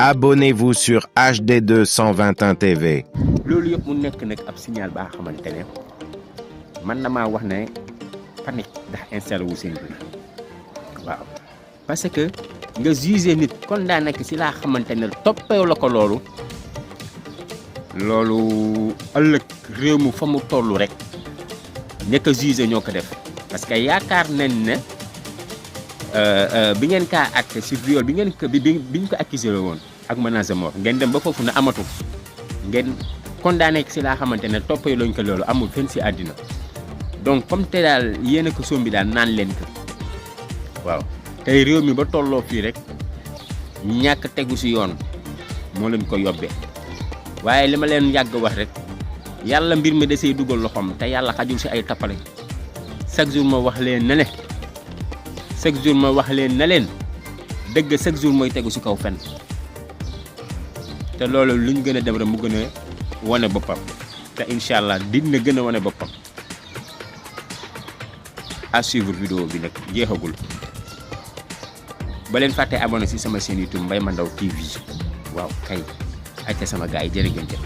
Abonnez-vous sur HD 221 TV. loolu yëpp mu nekk nag ab signal baa xamante ne man na maa wax ne panique ndax installé wu seen biir waaw parce que nga jugé nit condamné ko si laa xamante ne toppee la ko loolu ëllëg réew mi fa mu toll rek ñekk a jugé ñoo ko def parce que yaakaar nañ ne bi ngeen kaa àtte si viol bi ngeen ko biñ ko accusé la woon ak menace de mort ngeen dem ba foofu ne amatul ngeen condamné si laa xamante ne toppee lañ ko loolu amul fenn si àddina donc comme te daal yéen a ko sombi daal naan leen ko waaw tey réew mi ba tolloo fii rek ñàkk tegu si yoon moo leen ko yóbbee waaye li ma leen yàgg wax rek yàlla mbir mi da see dugal loxoom te yàlla xajul si ay tappale chaque jour ma wax leen ne leen dëgg chaque jour mooy tegu si kaw fen te loolu lu ñu gën a dem rek mu gën a wane boppam te incha allah dina gën a wane boppam à suivre vidéo bi nag jeexagul ba leen fàtte abonné si sama chaîne YouTube Mbaye Mandaw TV waaw kay ayca sama gars yi jërë ngeen jëf